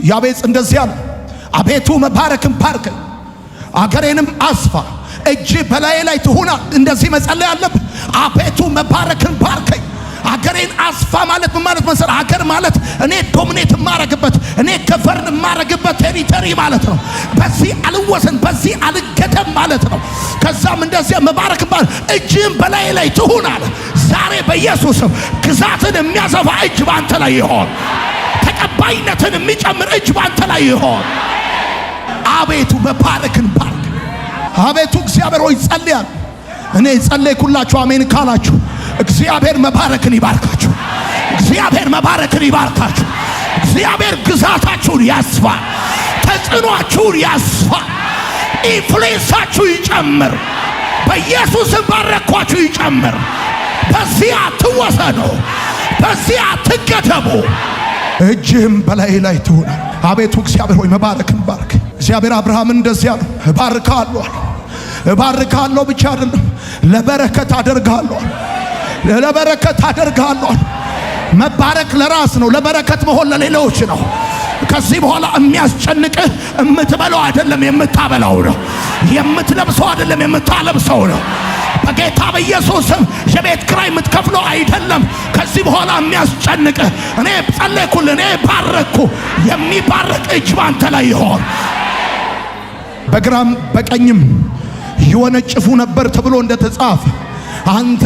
ያቤጽ እንደዚህ አለ፣ አቤቱ መባረክን ባርከኝ፣ አገሬንም አስፋ፣ እጅ በላዬ ላይ ትሁና። እንደዚህ መጸለይ አለብህ። አቤቱ መባረክን ባርከኝ፣ አገሬን አስፋ ማለት ምን ማለት መሰለህ? አገር ማለት እኔ dominate የማረግበት፣ እኔ govern የማረግበት territory ማለት ነው። በዚህ አልወሰን፣ በዚህ አልገደም ማለት ነው። ከዛም እንደዚያ መባረክ ባር እጅህም በላዬ ላይ ትሁን አለ። ዛሬ በኢየሱስም ግዛትን የሚያሰፋ እጅ ባንተ ላይ ይሆን። ተቀባይነትን የሚጨምር እጅ ባንተ ላይ ይሆን። አቤቱ መባረክን ባርክ። አቤቱ እግዚአብሔር ሆይ ጸልያል። እኔ ጸለይኩላችሁ፣ አሜን ካላችሁ እግዚአብሔር መባረክን ይባርካችሁ። እግዚአብሔር መባረክን ይባርካችሁ። እግዚአብሔር ግዛታችሁን ያስፋ፣ ተጽዕኗችሁን ያስፋ፣ influence ኣችሁ ይጨምር። በኢየሱስም ባረኳችሁ ይጨምር። በዚያ አትወሰኑ፣ በዚያ አትገደቡ። እጅህም በላይ ላይ ትሆናል። አቤቱ እግዚአብሔር ሆይ መባረክን ባርክ። እግዚአብሔር አብርሃምን እንደዚያ ነው፣ እባርክሃለሁ አለ። እባርክሃለሁ ብቻ አይደለም፣ ለበረከት አደርግሃለሁ አለ። ለበረከት አደርግሃለሁ አለ። መባረክ ለራስ ነው፣ ለበረከት መሆን ለሌሎች ነው። ከዚህ በኋላ የሚያስጨንቅህ የምትበላው አይደለም፣ የምታበላው ነው። የምትለብሰው አይደለም፣ የምታለብሰው ነው። በጌታ በኢየሱስም የቤት ኪራይ የምትከፍለው አይደለም። ከዚህ በኋላ የሚያስጨንቅህ እኔ ጸለይኩልህ፣ እኔ ባረኩ። የሚባርክ እጅ ባንተ ላይ ይሆን። በግራም በቀኝም ይወነጭፉ ነበር ተብሎ እንደተጻፈ አንተ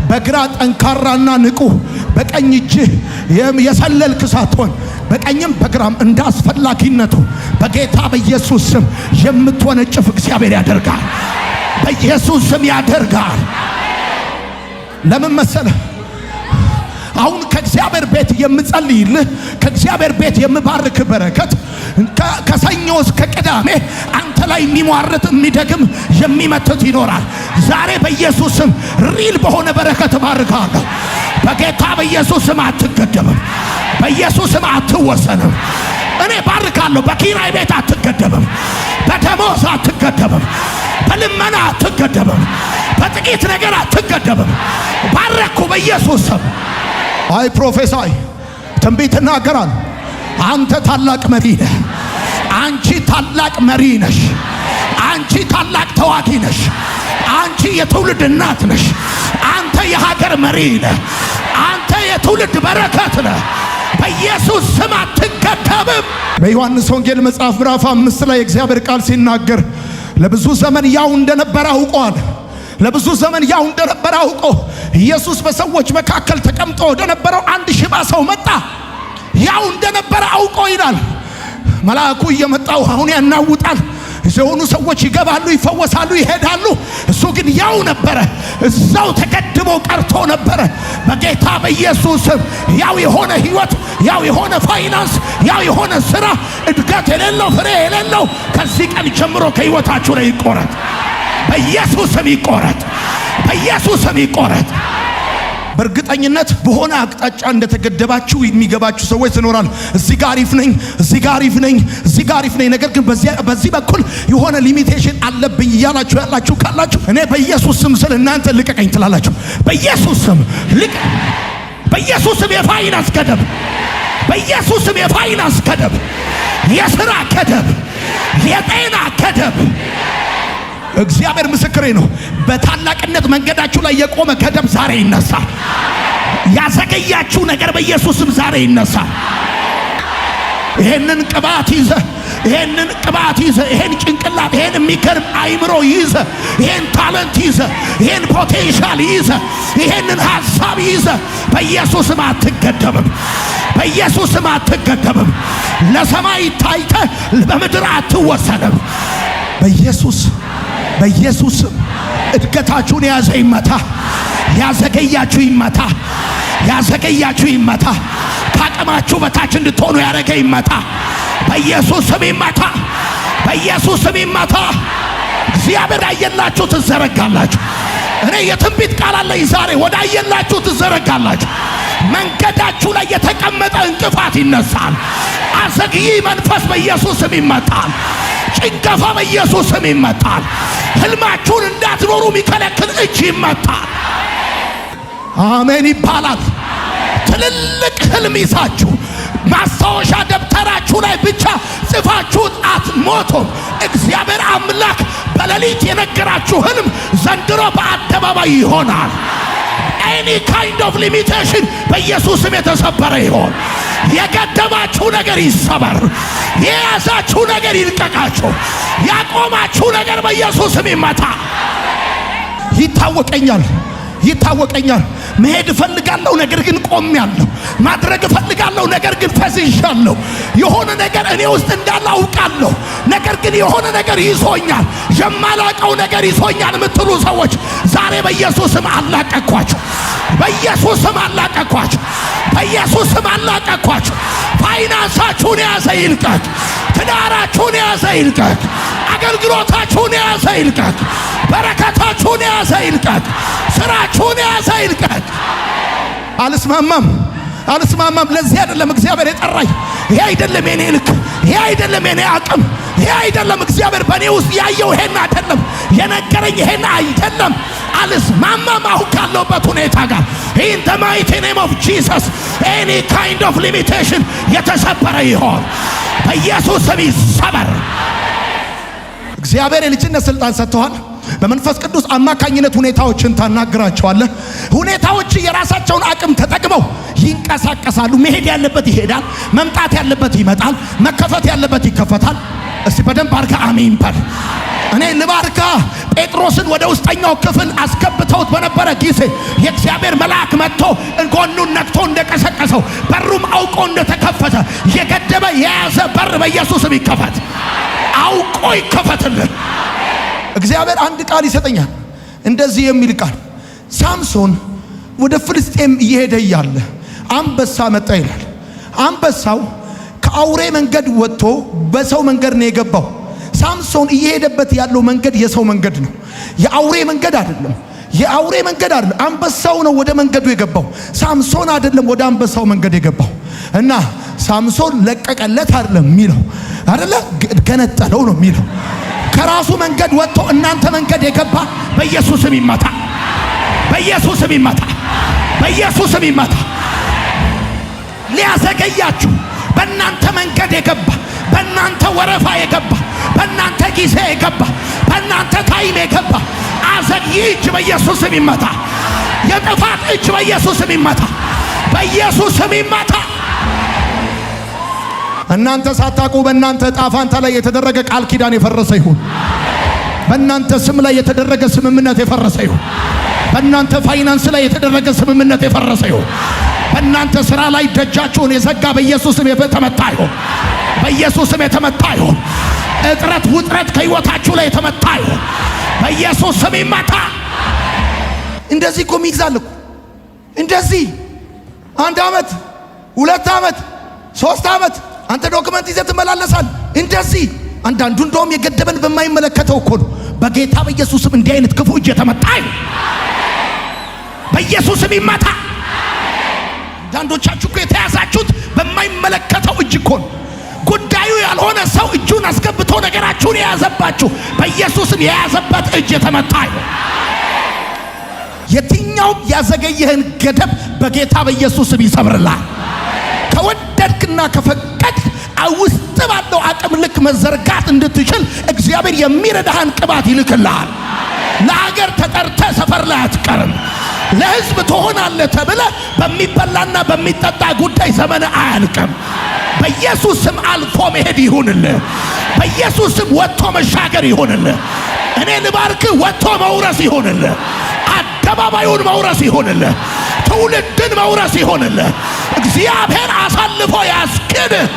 በግራ ጠንካራና ንቁ፣ በቀኝ እጅህ የሰለልክ ሳትሆን በቀኝም በግራም እንደ አስፈላጊነቱ በጌታ በኢየሱስ ስም የምትወነጭፍ እግዚአብሔር ያደርጋል። በኢየሱስ ስም ያደርጋል። ለምን መሰለህ? አሁን ከእግዚአብሔር ቤት የምጸልይልህ፣ ከእግዚአብሔር ቤት የምባርክ በረከት ከሰኞ እስከ ቅዳሜ አንተ ላይ የሚሟርት፣ የሚደግም፣ የሚመትት ይኖራል። ዛሬ በኢየሱስ ስም real በሆነ በረከት እባርክሃለሁ። በጌታ በኢየሱስ ስም አትገደብም። በኢየሱስ ስም አትወሰንም። እኔ ባርካለሁ። በኪራይ ቤት አትገደብም። በደሞዝ አትገደብም። በልመና አትገደብም። በጥቂት ነገር አትገደብም። ባረኩ በኢየሱስ ስም። I prophesy፣ ትንቢት እናገራል። አንተ ታላቅ መሪ ነህ። አንቺ ታላቅ መሪ ነሽ። አንቺ ታላቅ ተዋጊ ነሽ። አንቺ የትውልድ እናት ነሽ። አንተ የሀገር መሪ ነህ። አንተ የትውልድ በረከት ነህ። በኢየሱስ ስም አትገደብም። በዮሐንስ ወንጌል መጽሐፍ ምዕራፍ 5 ላይ የእግዚአብሔር ቃል ሲናገር ለብዙ ዘመን ያው እንደነበረ አውቋል። ለብዙ ዘመን ያው እንደነበረ አውቆ ኢየሱስ በሰዎች መካከል ተቀምጦ ወደነበረው አንድ ሽባ ሰው መጣ። ያው እንደነበረ አውቆ ይላል። መልአኩ እየመጣ ውሃውን ያናውጣል። የሆኑ ሰዎች ይገባሉ፣ ይፈወሳሉ፣ ይሄዳሉ። እሱ ግን ያው ነበረ፣ እዛው ተገድቦ ቀርቶ ነበረ። በጌታ በኢየሱስ ስም ያው የሆነ ህይወት፣ ያው የሆነ ፋይናንስ፣ ያው የሆነ ስራ፣ እድገት የሌለው፣ ፍሬ የሌለው ከዚህ ቀን ጀምሮ ከህይወታችሁ ላይ ይቆረጥ። በኢየሱስ ስም ይቆረጥ። በኢየሱስ ስም ይቆረጥ። በእርግጠኝነት በሆነ አቅጣጫ እንደተገደባችሁ የሚገባችሁ ሰዎች ትኖራል። እዚህ ጋር አሪፍ ነኝ፣ እዚህ ጋር አሪፍ ነኝ፣ እዚህ ጋር አሪፍ ነኝ፣ ነገር ግን በዚህ በኩል የሆነ limitation አለብኝ እያላችሁ ያላችሁ ካላችሁ እኔ በኢየሱስ ስም ስል እናንተ ልቀቀኝ ትላላችሁ። በኢየሱስ ስም ልቅ በኢየሱስ ስም የፋይናንስ ገደብ፣ በኢየሱስ ስም የፋይናንስ ገደብ፣ የስራ ገደብ፣ የጤና ገደብ፣ እግዚአብሔር ምስክሬ ነው። በታላቅነት መንገዳችሁ ላይ የቆመ ገደብ ዛሬ ይነሳል። ያዘገያችሁ ነገር በኢየሱስም ዛሬ ይነሳል። ይሄንን ቅባት ይዘ፣ ይሄንን ቅባት ይዘ፣ ይሄን ጭንቅላት፣ ይሄን የሚገርም አይምሮ ይዘ፣ ይሄን talent ይዘ፣ ይሄን potential ይዘ፣ ይሄንን ሐሳብ ይዘ በኢየሱስም አትገደብም። በኢየሱስም አትገደብም። ለሰማይ ታይተ በምድር አትወሰንም። በኢየሱስ በኢየሱስ እድገታችሁን የያዘ ይመታ። ያዘገያችሁ ይመታ። ያዘገያችሁ ይመታ። ከአቅማችሁ በታች እንድትሆኑ ያደረገ ይመታ። በኢየሱስ ስም ይመታ። በኢየሱስ ስም ይመታ። እግዚአብሔር አየላችሁ ትዘረጋላችሁ። እኔ የትንቢት ቃል አለኝ ዛሬ ወደ አየላችሁ ትዘረጋላችሁ። መንገዳችሁ ላይ የተቀመጠ እንቅፋት ይነሳል። አዘግይ መንፈስ በኢየሱስ ስም ይመታል። ጭንገፋ በኢየሱስ ስም ይመታል። ህልማችሁን እንዳትኖሩ የሚከለክል እጅ ይመታል። አሜን ይባላል። ትልልቅ ህልም ይዛችሁ ማስታወሻ ደብተራችሁ ላይ ብቻ ጽፋችሁት አትሞቱም። እግዚአብሔር አምላክ በሌሊት የነገራችሁ ህልም ዘንድሮ በአደባባይ ይሆናል። Any kind of limitation በኢየሱስ ስም የተሰበረ ይሆን። የገደባችሁ ነገር ይሰበር። የያዛችሁ ነገር ይልቀቃችሁ። ያቆማችሁ ነገር በኢየሱስ ስም ይመታ። ይታወቀኛል፣ ይታወቀኛል። መሄድ እፈልጋለሁ፣ ነገር ግን ቆሜያለሁ። ማድረግ እፈልጋለሁ፣ ነገር ግን ፈዝዣለሁ። የሆነ ነገር እኔ ውስጥ እንዳለ አውቃለሁ፣ ነገር ግን የሆነ ነገር ይዞኛል፣ የማላቀው ነገር ይዞኛል የምትሉ ሰዎች ዛሬ በኢየሱስ ስም አላቀቅኳችሁ። በኢየሱስ ስም አላቀቅኳችሁ። በኢየሱስ ስም አላቀቅኳችሁ። ፋይናንሳችሁን የያዘ ይልቀቅ። ትዳራችሁን የያዘ ይልቀቅ። አገልግሎታችሁን የያዘ ይልቀቅ። በረከታችሁን የያዘ ይልቀቅ። ስራችሁን የያዘ ይልቀቅ። አልስማማም፣ አልስማማም። ለዚህ አይደለም እግዚአብሔር የጠራኝ። ይሄ አይደለም የኔ ልክ፣ ይሄ አይደለም የኔ አቅም፣ ይሄ አይደለም እግዚአብሔር በእኔ ውስጥ ያየው፣ ይሄን አይደለም የነገረኝ፣ ይሄን አይደለም። አልስማማም አሁን ካለሁበት ሁኔታ ጋር። In the mighty name of Jesus, any kind of limitation የተሰበረ ይሆን፣ በኢየሱስ ስም ይሰበር። እግዚአብሔር የልጅነት ስልጣን ሰጥቶሃል። በመንፈስ ቅዱስ አማካኝነት ሁኔታዎችን ታናግራቸዋለህ። ሁኔታዎች የራሳቸውን አቅም ተጠቅመው ይንቀሳቀሳሉ። መሄድ ያለበት ይሄዳል፣ መምጣት ያለበት ይመጣል፣ መከፈት ያለበት ይከፈታል። እስቲ በደንብ አድርገህ አሜን በል። እኔ ልባርካ። ጴጥሮስን ወደ ውስጠኛው ክፍል አስገብተውት በነበረ ጊዜ የእግዚአብሔር መልአክ መጥቶ ጎኑን ነክቶ እንደቀሰቀሰው፣ በሩም አውቆ እንደተከፈተ፣ የገደበ የያዘ በር በኢየሱስ ስም ይከፈት፣ አውቆ ይከፈትልን። እግዚአብሔር አንድ ቃል ይሰጠኛል፣ እንደዚህ የሚል ቃል። ሳምሶን ወደ ፍልስጤም እየሄደ እያለ አንበሳ መጣ ይላል። አንበሳው ከአውሬ መንገድ ወጥቶ በሰው መንገድ ነው የገባው። ሳምሶን እየሄደበት ያለው መንገድ የሰው መንገድ ነው፣ የአውሬ መንገድ አይደለም። የአውሬ መንገድ አይደለም። አንበሳው ነው ወደ መንገዱ የገባው። ሳምሶን አይደለም ወደ አንበሳው መንገድ የገባው። እና ሳምሶን ለቀቀለት አይደለም የሚለው፣ አይደለ፣ ገነጠለው ነው የሚለው። ከራሱ መንገድ ወጥቶ እናንተ መንገድ የገባ በኢየሱስ ስም ይመታ፣ በኢየሱስ ስም ይመታ፣ በኢየሱስ ስም ይመታ። ሊያዘገያችሁ በእናንተ መንገድ የገባ፣ በእናንተ ወረፋ የገባ፣ በእናንተ ጊዜ የገባ፣ በእናንተ time የገባ አዘግይ እጅ በኢየሱስ ስም ይመታ። የጥፋት እጅ በኢየሱስ ስም ይመታ። በኢየሱስ ስም ይመታ። እናንተ ሳታውቁ በእናንተ ዕጣ ፋንታ ላይ የተደረገ ቃል ኪዳን የፈረሰ ይሁን። በእናንተ ስም ላይ የተደረገ ስምምነት የፈረሰ ይሁን። በእናንተ ፋይናንስ ላይ የተደረገ ስምምነት የፈረሰ ይሁን። በእናንተ ስራ ላይ ደጃችሁን የዘጋ በኢየሱስ ስም የተመታ ይሁን። በኢየሱስ ስም የተመታ ይሁን። እጥረት፣ ውጥረት ከህይወታችሁ ላይ የተመታ ይሁን። በኢየሱስ ስም ይመታ። እንደዚህ እኮ የሚይዛል እኮ፣ እንደዚህ 1 ዓመት፣ 2 ዓመት፣ 3 ዓመት አንተ document ይዘህ ትመላለሳል። እንደዚህ አንዳንዱ እንደውም የገደበን በማይመለከተው እኮ ነው። በጌታ በኢየሱስ ስም እንዲህ አይነት ክፉ እጅ የተመታ ይሁን። በኢየሱስ ስም ይመታ። አንዳንዶቻችሁ እኮ የተያዛችሁት በማይመለከተው እጅ እኮ ነው። ጉዳዩ ያልሆነ ሰው እጁን አስገብቶ ነገራችሁን የያዘባችሁ፣ በኢየሱስ ስም የያዘበት እጅ የተመታ ይሁን። የትኛውም ያዘገየህን ገደብ በጌታ በኢየሱስ ስም ይሰብርልሃል። ከወደድክና ከፈቀድክ ውስጥ ባለው አቅም ልክ መዘርጋት እንድትችል እግዚአብሔር የሚረዳህን ቅባት ይልክልሃል። ለሀገር ተጠርተህ ሰፈር ላይ አትቀርም። ለሕዝብ ትሆናለህ ተብለህ በሚበላና በሚጠጣ ጉዳይ ዘመን አያልቅም። በኢየሱስ ስም አልፎ መሄድ ይሁንልህ። በኢየሱስ ስም ወጥቶ መሻገር ይሁንልህ። እኔ ልባርክህ፣ ወጥቶ መውረስ ይሁንልህ። አደባባዩን መውረስ ይሁንልህ። ትውልድን መውረስ ይሁንልህ። እግዚአብሔር አሳልፎ ያስክድህ።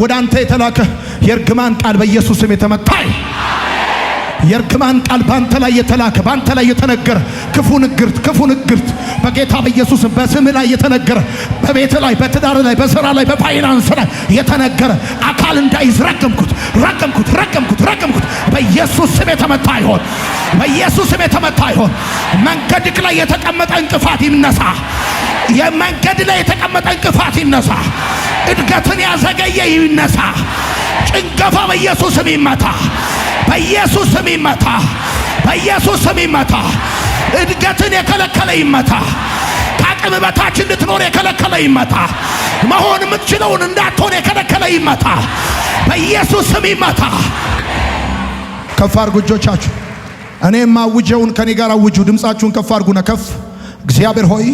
ወደ አንተ የተላከ የእርግማን ቃል በኢየሱስ ስም የተመታ። የእርግማን ቃል ባንተ ላይ የተላከ፣ ባንተ ላይ የተነገረ ክፉ ንግርት፣ ክፉ ንግርት በጌታ በኢየሱስ ስም በስም ላይ የተነገረ፣ በቤት ላይ፣ በትዳር ላይ፣ በስራ ላይ፣ በፋይናንስ ላይ የተነገረ አካል እንዳይዝ ረገምኩት፣ ረገምኩት፣ ረገምኩት፣ ረገምኩት። በኢየሱስ ስም የተመታ ይሆን። በኢየሱስ ስም የተመታ ይሆን። መንገድክ ላይ የተቀመጠ እንቅፋት ይነሳ። የመንገድ ላይ የተቀመጠ እንቅፋት ይነሳ። እድገትን ያዘገየ ይነሳ። ጭንገፋ በኢየሱስ ስም ይመታ። በኢየሱስ ስም ይመታ። በኢየሱስ ስም ይመታ። እድገትን የከለከለ ይመታ። ከአቅም በታች እንድትኖር የከለከለ ይመታ። መሆን የምትችለውን እንዳትሆን የከለከለ ይመታ፣ በኢየሱስ ስም ይመታ። ከፍ አድርጉ እጆቻችሁ። እኔ የማውጀውን ከኔ ጋር አውጁ። ድምፃችሁን ከፍ አድርጉና ከፍ። እግዚአብሔር ሆይ፣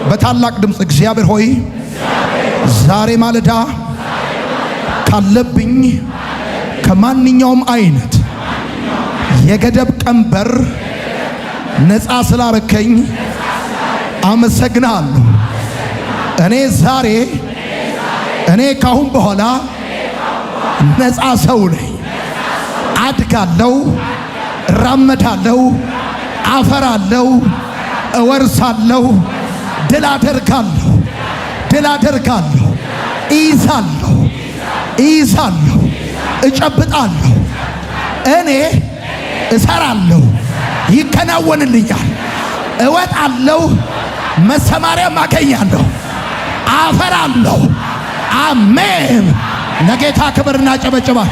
በታላቅ ድምፅ፣ እግዚአብሔር ሆይ፣ ዛሬ ማለዳ ካለብኝ ከማንኛውም አይነት የገደብ ቀንበር ነፃ ስላረከኝ አመሰግናለሁ። እኔ ዛሬ፣ እኔ ካሁን በኋላ ነፃ ሰው ነኝ። አድጋለሁ፣ እራመዳለሁ፣ አፈራለሁ፣ እወርሳለሁ፣ ድል አደርጋለሁ፣ ድል አደርጋለሁ፣ እይዛለሁ፣ እይዛለሁ፣ እጨብጣለሁ፣ እኔ እሰራለሁ፣ ይከናወንልኛል፣ እወጣለሁ፣ መሰማሪያም አገኛለሁ፣ አፈራለሁ። አሜን። ለጌታ ክብር እናጨበጭባል።